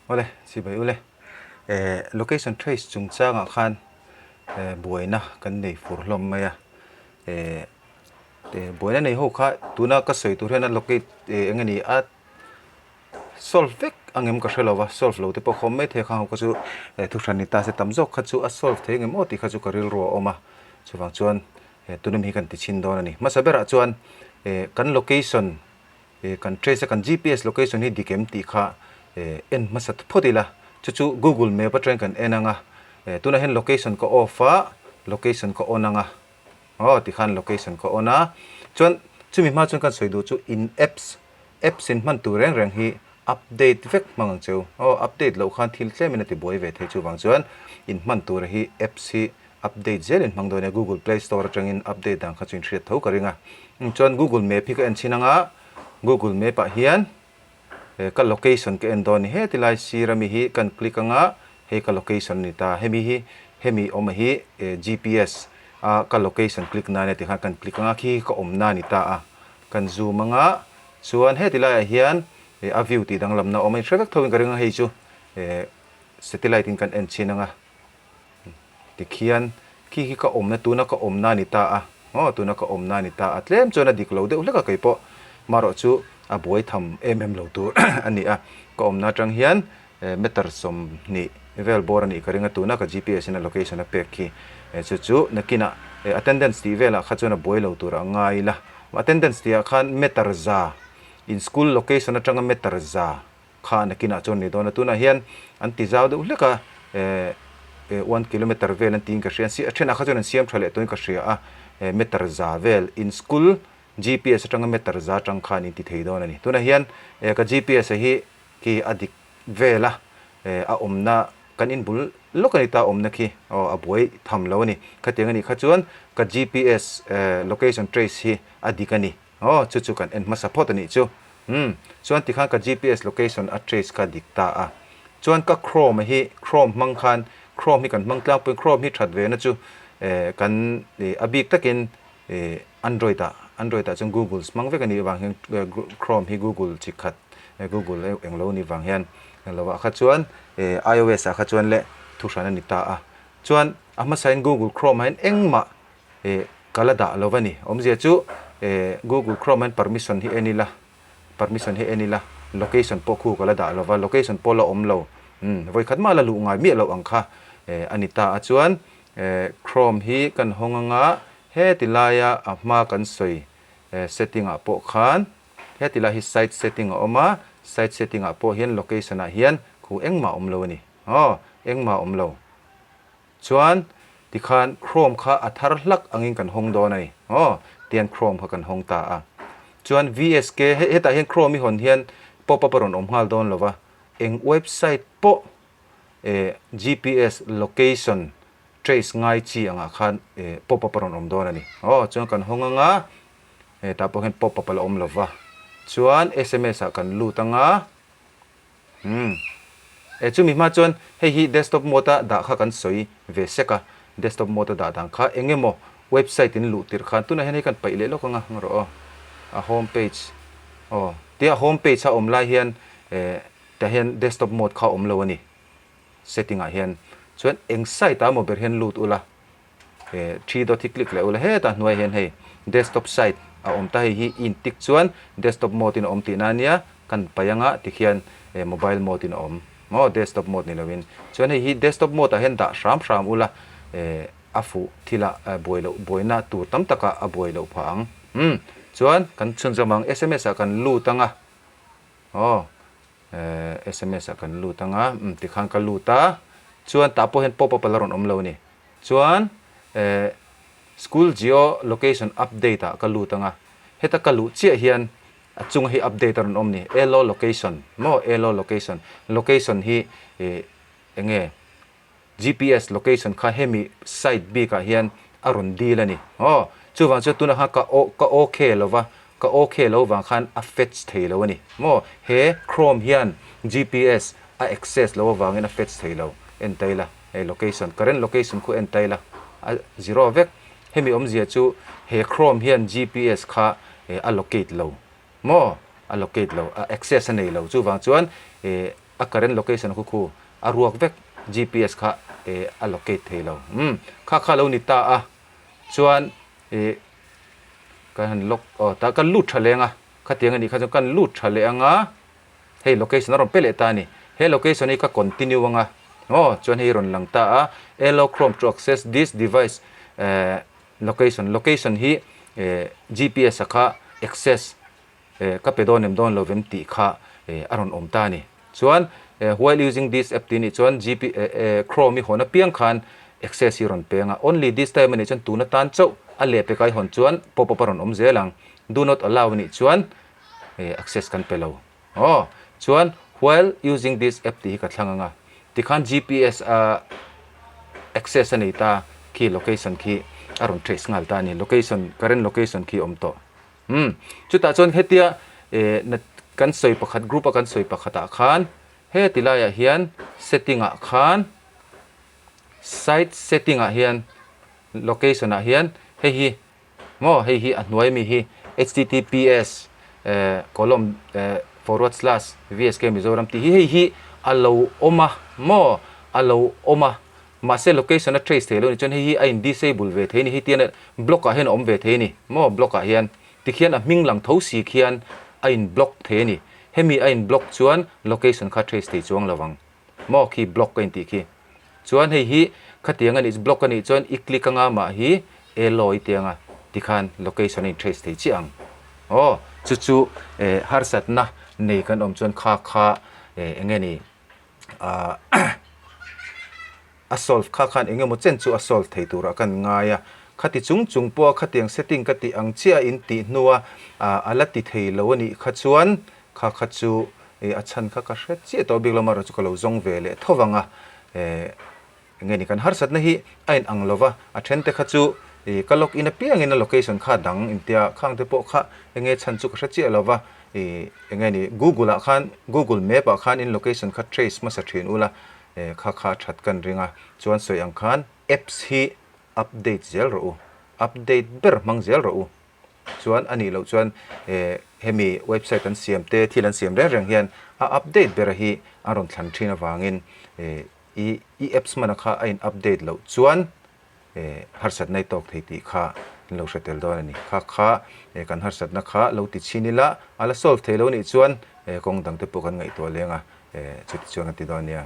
Awle, chibai ule. Eh, location trace chungchangah khan eh buaina kan nei fur hlawm mai a. Eh, buaina nei ho kha tuna ka sawi tur hian a locate eh eng nge ni a solve vek ang em ka hre lo va, solve lo te pawh khawm mai thei a khang ho kha chu eh thuhran ni ta se tam zawk kha chu a solve thei ang em aw tih kha chu ka rilru a awm a. Chuvang chuan eh tunum hi kan ti chhin dawn a ni. Hmasa berah chuan eh kan location eh kan trace a kan GPS location hi dik em tih kha eh en hmasa phawt ila chu chu Google Map atangin kan en ang a eh tunah hian location ka off a location ka on ang a aw tikhan location ka on a chuan chumi hma chuan kan sawi duh chu in apps apps in hman tur reng reng hi update vek hmang ang cheu aw update loh khan thil tlem in a ti buai ve thei chuvang chuan in hman tur hi apps hi Update zel in hmang dawn e, Google Play Store atangin update dan kha chu in hriat tho ka ring a. Chuan Google Map hi ka en chhin ang a, Google Map ah hian ka location ka en dawn a ni. Heti lai sir ami hi kan click ang a, hei ka location a ni ta. Hemi hi hemi awm a hi GPS a ka location click na ania tikhan kan click ang a, khi hi ka awmna a ni ta a. Kan zoom ang a, chuan heti laiah hian a view tih danglamna a awm a, in hre vek tho in ka ring a hei chu satellite in kan en chhin ang a. Tikhian khi khi ka awmna tuna ka awmna a ni ta a, aw tuna ka awmna a ni ta a, tlem chuan a dik lo deuh hlek a kei pawh marawh chu a buai tham em em lo tur a ni a, ka awmna atang hian meter 20 vel bawr a nih ka ring a, tuna ka GPS in a location a pek khi chu chu nakinah attendance tih velah kha chuan a buai lo tur a ngai ila, attendance tih ah khan meter 100 in school location atanga meter 100. Kha nakinah chuan ni dawn a, tunah hian an ti zau deuh hlek a, eh one kilometer vel an tiin ka hria, a thenah kha chuan an siam tha leh tawhin ka hria a, eh meter 100 vel in school GPS atanga meter 100 atang khan in ti thei dawn a ni. Tunah hian eh ka GPS a hi khi a dik vel a, eh a awmna kan in bul lawk a ni ta awmna khi aw a buai tham lo a ni. Khatiang a nih kha chuan ka GPS eh location trace hi a dik a ni. Aw, chu chu kan en hmasa phawt a nih chu. Umm, chuan tikhan ka GPS location a trace kha dik ta a. Chuan ka Chrome hi, Chrome hmang khan, Chrome hi kan hmang tlangpui, Chrome hi that ve na chu eh kan eh a bik takin eh Android ah, Android ah chuan Google hmang vek a nih vang hian Chrome hi Google chi khat eh Google eng lo nih vang hian eng lo ah kha chuan eh iOS ah kha chuan leh thuhran a ni ta a. Chuan a hmasain Google Chrome ah hian engmah Eh ka la dah lo va ni. Awmzia chu eh Google Chrome hian permission hi en ila, permission hi en ila, location pawh khu ka la dah lo va, location pawh la awm lo. Umm vawikhat mah la luh ngai miah loh ang kha eh a ni ta a. Chuan eh Chrome hi kan hawng anga heti laia a hma kan sawi eh setting ah pawh khan heti lai hi site setting a awm a, site setting ah pawh hian location ah hian khu engmah a awm lo a ni. Aw engmah a awm lo. Chuan tikhan Chrome kha a thar hlak angin kan hawng dawn a ni. Aw, tian Chrome kha kan hawng ta a. Chuan VSK, hetah hian Chrome i hawn hian pop-up a rawn awm nghal dawn lo va, eng website pawh eh GPS location trace ngai chi angah khan eh pop-up a rawn awm dawn a ni. Aw, chuan kan hawng anga, hetah pawh hian pop-up a la awm lo va. Chuan sms ah kan lut anga. Umm. E chumi hma chuan hei hi desktop mode a dah kha kan sawi ve sek a, desktop mode a dah dan kha eng emaw website in luh tirh khan tunah hian hei kan paih leh lawk anga ang rawh aw. A home page aw tia home page a awm lai hian eh tah hian desktop mode kha awm lo a ni setting ah hian chuan eng site ah emaw ber hian lut ula. He three dot hi click leh ula hetah hnuaiah hian hei desktop site a awm ta hei hi in tik chuan desktop mode in a awm tihna ania kan paih anga tikhian eh mobile mode in a awm maw desktop mode ni lovin chuan hei hi desktop mode ah hian dah hram hram ula eh a fuh thilah buai loh buaina tur tam takah a buai loh phah ang umm chuan kan chhunzawm ang sms ah kan lut anga aw eh sms ah kan lut anga umm tikhan ka lut a chuan tah pawh hian pop up a la rawn awm lo a ni. Chuan eh school geo location update ah ka lut anga, heta ka luh chiah hian a chunga hi update a rawn awm ni, elo location maw elo location, location hi eh enge GPS location kha hemi site bik ah hian a rawn deal a ni aw, chuvang chuan tunah khan ka ka ok lova, ka ok lo vang khan a fetch thei lo a ni maw, he chrome hian GPS a access lo avangin a fetch thei lo, en ta ila. Hei location, current location khu en ta ila a zero vek. Hemi awmzia chu he Chrome hian GPS kha a locate lo maw? A locate lo, a access a nei lo. Chuvang chuan eh a current location khu khu a ruak vek GPS kha eh a locate thei lo umm kha kha lo ni ta a chuan ih kan han lock aw tah kan lut tha leng a khatiang a nih kha chuan kan lut tha leh ang a hei location a rawn pe leh ta a ni he location hi ka continue ang a aw chuan hei rawn lang ta a allow chrome to access this device eh location location hi eh GPS a kha access eh ka pe dawn em dawn lo vem tih kha eh a rawn awm ta a ni. Chuan eh while using this app tih nih chuan GP eh eh Chrome i hawn apiang khan access hi rawn peng a, only this time a nih chuan tuna tan chauh a leh pek a i hawn chuan pop up a rawn awm zel ang, do not allow a nih chuan eh access kan pe lo. Aw chuan while using this app tih hi ka thlang ang a, tikhan GPS a access a nei ta khi location khi a rawn trace nghal ta a ni, location current location khi a awm tawh. Umm, chutah chuan hetia eh na kan sawi pakhat group a kan sawi pakhatah khan heti laiah hian setting ah khan site setting ah hian location ah hian hei hi maw hei hi a hnuai ami hi https eh column eh forward slash vsk mizoram tih hi hei hi a lo awm a maw a lo awm a Mahse location a trace thei lo ni chuan hei hi a in disable ve thei ni hei tian block ah hian a awm ve thei ni maw block ah hian tikhian a hming lang tho si khian a in block thei a ni hemi a in block chuan location kha trace thei chuang lo ang maw khi block ka in tih khi chuan hei hi khatiang a nih block a nih chuan i click anga mah hi elo i tianga tikhan location a in trace thei chiah ang aw chu chu eh harsatna nei kan awm chuan kha kha eh enge ni ah a solve kha khan eng emaw chen chu a solve thei turah kan ngai a, khati chung chung pawha khatiang setting ka tih ang chiah in tih hnua ah a la ti thei lo a nih kha chuan kha kha chu ih a chhan kha ka hre chiah tawh bik lo amaherawhchu ka lo zawng ve leh tho vang a eh Nge ni kan harsatna hi a in ang lova, a then te kha chu ih ka log in apiangin a location kha dang intia khang te pawh kha enge chhan chu ka hre chiah lova, ih enge ni google ah khan google map ah khan in location kha trace hmasa thin ula eh kha kha that kan ring a, chuan sawi ang khan apps hi update zel rawh u, update ber hmang zel rawh u, chuan a nih loh chuan eh hemi website an siam te thil an siam reng reng hian a update ber hi a rawn thlan thin avangin eh I i apps hmana kha a in update loh chuan eh harsatna i tawk thei tih kha an lo hre tel dawn a ni. Kha kha eh kan harsatna kha lo ti chhin ila a la solve thei lo nih chuan eh kawng dang te pawh kan ngaihtuah leng a eh chuti chuan kan ti dawn nia.